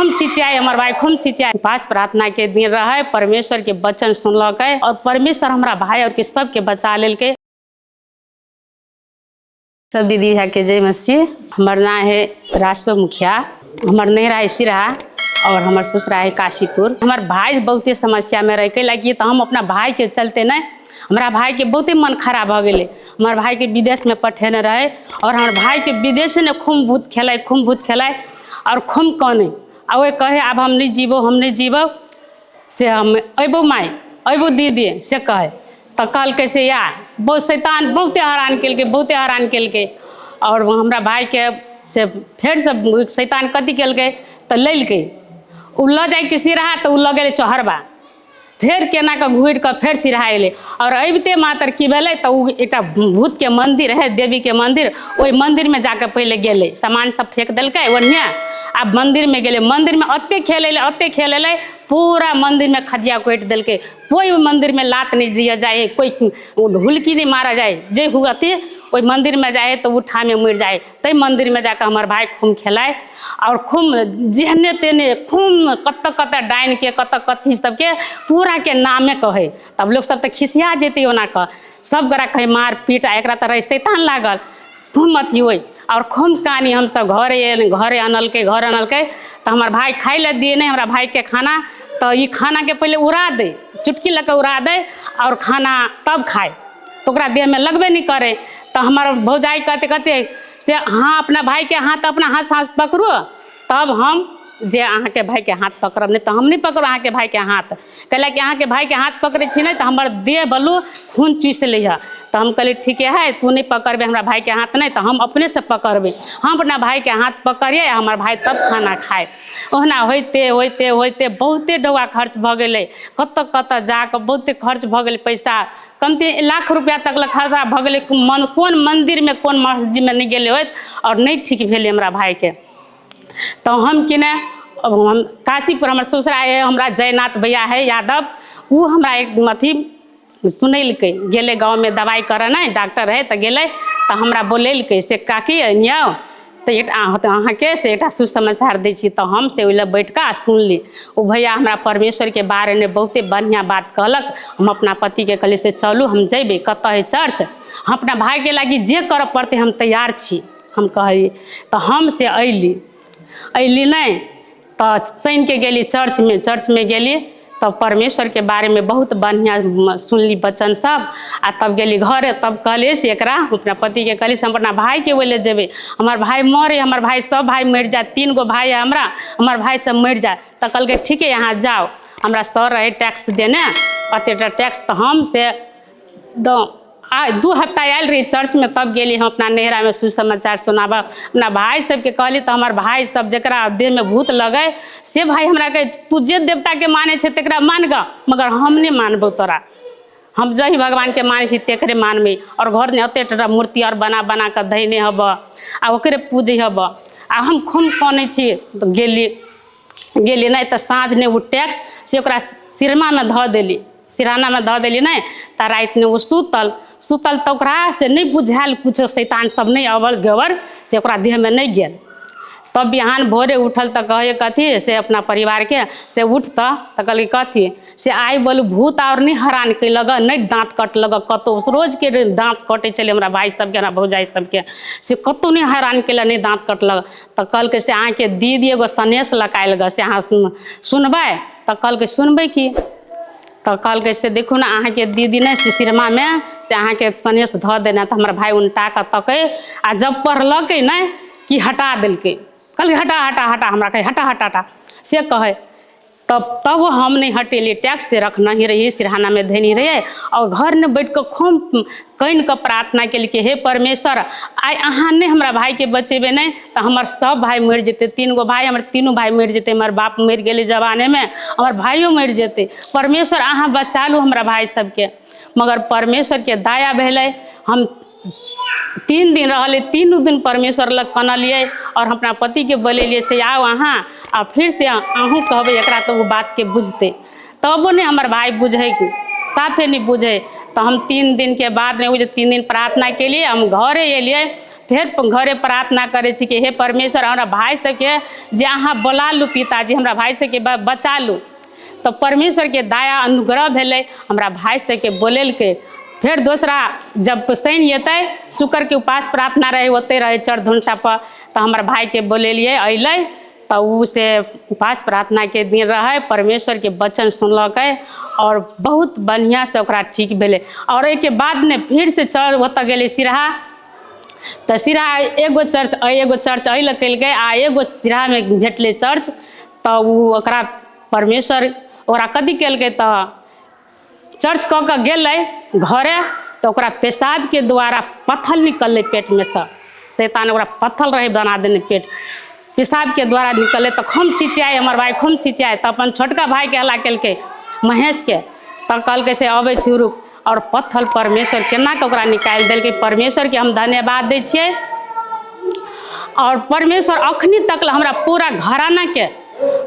खूब चिचियाइ, हमर भाय खूब चिचियाइ। उपवास प्रार्थनाके दिन रहै, परमेश्वरके वचन सुनलकै आओर परमेश्वर हमरा भाय आओरके सबके बचा लेलकै। सब दीदी भैयाके जय मसीह। हमर नाम है रासो मुखिया, हमर नैहरा है सिरहा और हमर ससुरा है काशीपुर। हमर भाई बहुते समस्यामे रहै, कैलाकि तऽ हम अपना भाईके चलते नहि, हमरा भाईके बहुते मन खराब भऽ गेलै। हमर भाईके विदेशमे पठेने रहै और हमर भाईके विदेशमे खूब भूत खेलाइ, खूब भूत खेलाइ और खूब कानै आ ओहि कहै आब हम नहि जीबौ, हम नहि जीबौ, से हम अयबौ माय, अयबौ दीदी, से कहै। तऽ कहलकै से या बहुत शैतान बहुते हरान केलकै, बहुते हरान केलकै। आओर हमरा भाइके से फेरसँ शैतान कथी केलकै तऽ लेलकै, ओ लऽ जाइके सिरहा तऽ ओ लऽ गेलै चौहरबा, फेर केना कऽ घुरि कऽ फेर सिरहा अयलै। आओर अबिते मात्र की भेलै तऽ ओ एकटा भूतके मन्दिर हइ, देवीके मन्दिर, ओहि मन्दिरमे जाकऽ पहिले गेलै, सामान सब फेक देलकै ओन्ने आ मन्दिरमे गेलै। मन्दिरमे एतेक खेल अयलै, एतेक खेल अयलै, पूरा मन्दिरमे खदिया कोटि देलकै। कोइ ओहि मन्दिरमे लात नहि दिअ जाइ हइ, कोइ हुलकी नहि मारऽ जाइ, जे हुए अथी ओहि मन्दिरमे जाइ हइ तऽ ओ ठामे मरि जाइ हइ। ताहि मन्दिरमे जाकऽ हमर भाय खूब खेलाइ आओर खूब जेहने तेहने खूब कतऽ कतऽ डाइनके कतऽ कथी सबके पूराके नामे कहै। तब लोकसब तऽ खिसिया जेतै, ओना कऽ सब गोरा कहै मार पीट, आ एकरा तऽ रहै शैतान लागल, खूब अथी होइ आओर खूब कानी। हमसब घरे घरे अनलकै, घर अनलकै तऽ हमर भाय खाइ लए दियै नहि हमरा भायके खाना, तऽ ई खानाके पहिले उड़ा दै, चुटकी लऽ कऽ उड़ा दै आओर खाना तब खाइ, तऽ ओकरा देहमे लगबे नहि करै। तऽ हमर भौजाइ कहतै कते से अहाँ अपना भायके हाथ अपना हाथ हाथ पकड़ू तब हम जे अहाँके भायके हाथ पकड़ब, नहि तऽ हम नहि पकड़ब अहाँके भायके हाथ, कैलाकि अहाँके भायके हाथ पकड़ै छी नहि तऽ हमर देह बलू खून चूसि लैए। तऽ हम कहलियै ठीके हइ, तू नहि पकड़बै हमरा भायके हाथ नहि तऽ हम अपनेसँ पकड़बै। हम अपना भायके हाथ पकड़ियै आ हमर भाय तब खाना खाय। ओहुना होइते होइते होइते बहुते डौआ खर्च भऽ गेलै, कतऽ कतऽ जाकऽ बहुते खर्च भऽ गेलै पैसा, कमती लाख रुपैआ तक लए खर्चा भऽ गेलै। मन कोन मन्दिरमे कोन मस्जिदमे नहि गेलै होइत आओर नहि ठीक भेलै हमरा भायके। तऽ हम कि नहि, हम काशीपुर हमर ससुरा हइ, हमरा जयनाथ भैया हइ यादव, ओ हमरा एक अथी सुनेलकै, गेलै गाँवमे दबाइ करऽ नहि डॉक्टर हइ तऽ गेलै तऽ हमरा बोलेलकै से काकी एनियौ तऽ एक अहाँके से एकटा सुसमाचार दै छी। तऽ हम से ओहि लए बैठ कऽ आ सुनली। ओ भैया हमरा परमेश्वरके बारेमे बहुते बढ़िआँ बात कहलक। हम अपना पतिके कहलियै से चलू हम जयबै, कतऽ हइ चर्च, हम अपना भायके लागी जे करऽ पड़तै हम तैयार छी, हम कहलियै। तऽ हम से अयली, अयली नहि तऽ शनिके गेली चर्चमे, चर्चमे गेली तब परमेश्वरके बारेमे बहुत बढ़िआँ सुनली वचन सब आ तब गेली घरे। तब कहलियै से एकरा अपना पतिके कहलियै से हम अपना भायके ओहि लए जेबै, हमर भाय मरे, हमर भाय सब भाय मरि जायत, 3 गो भाय है हमरा, हमर भाय सब मरि जायत। तऽ कहलकै ठीके अहाँ जाउ। हमरा सर रहै टैक्स देने, एतेटा टैक्स, तऽ हम से दऽ आ 2 हफ्ता आयल रही चर्चमे। तब गेली हम अपना नैहरामे सुसमाचार सुनाबऽ, अपना भाय सबके कहली तऽ हमर भाय सब जकरा देहमे भूत लगै से भाय हमरा कहै तू जे देवताके मानै छै तकरा मान गऽ, मगर हम नहि मानबौ तोरा, हम जाहि भगवानके मानै छी तकरे मानबै। आओर घरमे एते टा मूर्ति आओर बना बना कऽ धयने हबऽ आ ओकरे पूजै हबऽ आ हम खूब कनै छी। तऽ गेली, गेली नहि तऽ साँझ नहि ओ टैक्स से ओकरा सिरमामे धऽ देली, सिरहानामे धऽ देली नहि तऽ रातिमे ओ सुतल, सुतल तऽ ओकरा से नहि बुझायल किछो, शैतान सब नहि अबर गबर से ओकरा देहमे नहि गेल। तब बिहान भोरे उठल तऽ कहै कथी से अपना परिवारके से उठ तऽ, तऽ कहलकै कथी से आइ बोलू भूत आओर नहि हरान कयलक, नहि दाँत कटलक कतहु, रोजके दाँत कटै छलै हमरा भाय सबके हमरा भौजाइ सबके, से कतहु नहि हरान कयलक, नहि दाँत कटलक। तऽ कहलकै से अहाँके दीदी एगो सनेस लऽ कऽ आयल गऽ से अहाँ सुनबै? तऽ कहलकै सुनबै की? तऽ कहलकै से देखू ने अहाँके दीदी नहि से सिरमामे से अहाँके सनेस धऽ देने। तऽ हमर भाय उनटा कऽ तकै आ जब पढ़लकै नहि कि हटा देलकै, कहलकै हटा हटा हटा, हमरा कहै हटा हटा हटा से कहै। तब तब हम नहि हटेलियै, टैक्स से रखने रहियै, सिरहानामे धयने रहियै आओर घरमे बैठ कऽ खूब कानि कऽ प्रार्थना केलियै कि हे परमेश्वर आइ अहाँ नहि हमरा भायके बचेबै नहि तऽ हमर सब भाय मरि जेतै, 3 गो भाय हमर तीनू भाय मरि जेतै, हमर बाप मरि गेलै जवानेमे, हमर भाइयो मरि जेतै, परमेश्वर अहाँ बचा लू हमरा भाय सबके। मगर परमेश्वरके दया भेलै, हम 3 दिन रहलियै, 3 दिन परमेश्वर लग कनलियै आओर हम अपना पतिके बोलेलियै से आउ अहाँ आ फिर से अहूँ कहबै एकरा तऽ ओ बातके बुझतै। तबो नहि हमर भाय बुझै, साफे नहि बुझै। तऽ हम 3 दिनके बाद नहि ओ जे 3 दिन प्रार्थना केलियै, हम घरे एलियै फेर घरे प्रार्थना करै छी कि हे परमेश्वर, हमरा भाय सबके जे अहाँ बोला लू पिताजी, हमरा भाय सबके बचा लू। तऽ परमेश्वरके दया अनुग्रह भेलै, हमरा भाय सबके बोलेलकै। फेर दोसरा जब शनि एतै, शुक्रके उपास प्रार्थना रहै, ओतै रहै चर धनुषापर, तऽ हमर भायके बोलेलियै, अयलै तऽ ओ से उपास प्रार्थनाके दिन रहै, परमेश्वरके वचन सुनलकै आओर बहुत बढ़िआँसँ ओकरा ठीक भेलै। आओर ओहिके बाद ने फेरसँ चर ओतऽ गेलै सिरहा, तऽ सिरहा एगो चर्च, एगो चर्च एहि लए केलकै आ एगो सिरहामे भेटलै चर्च। तऽ ओ ओकरा परमेश्वर ओकरा कथी केलकै? तऽ चर्च कऽ कऽ गेलै घरे, तऽ ओकरा पेशाबके द्वारा पत्थर निकललै पेटमे सँ। शैतान ओकरा पत्थर रहै बना देने पेट, पेशाबके द्वारा निकललै। तऽ खूब चिचियाइ हमर भाय, खूब चिचियाइ। तऽ अपन छोटका भायके हल्ला केलकै, महेशके। तऽ कहलकै से अबै छी रुक। आओर पत्थर परमेश्वर केना कऽ ओकरा निकालि देलकै, परमेश्वरके हम धन्यवाद दै छियै। आओर परमेश्वर अखनी तक हमरा पूरा घरानाके,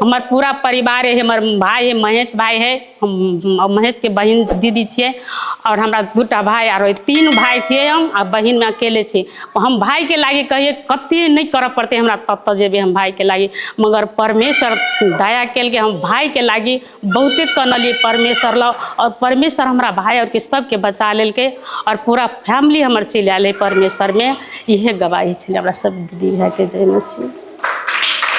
हमर पूरा परिवार है, हमर भाय है, महेश भाय है, हम महेशके बहिन दीदी छियै, आओर हमरा दूटा भाय आरो तीन भाय छियै हम, आ बहिनमे अकेले छी हम। भायके लागि कहियै कते नहि करऽ पड़तै हमरा, तब जेबै हम भायके लागि। मगर परमेश्वर दया केलकै, हम भायके लागि बहुते कनलियै परमेश्वर लग, आओर परमेश्वर हमरा भाय आरके सबके बचा लेलकै आओर पूरा फैमिली हमर चलि आयल है परमेश्वरमे। इहे गवाही छलै हमरा सब दीदी भायके। जय मसीह।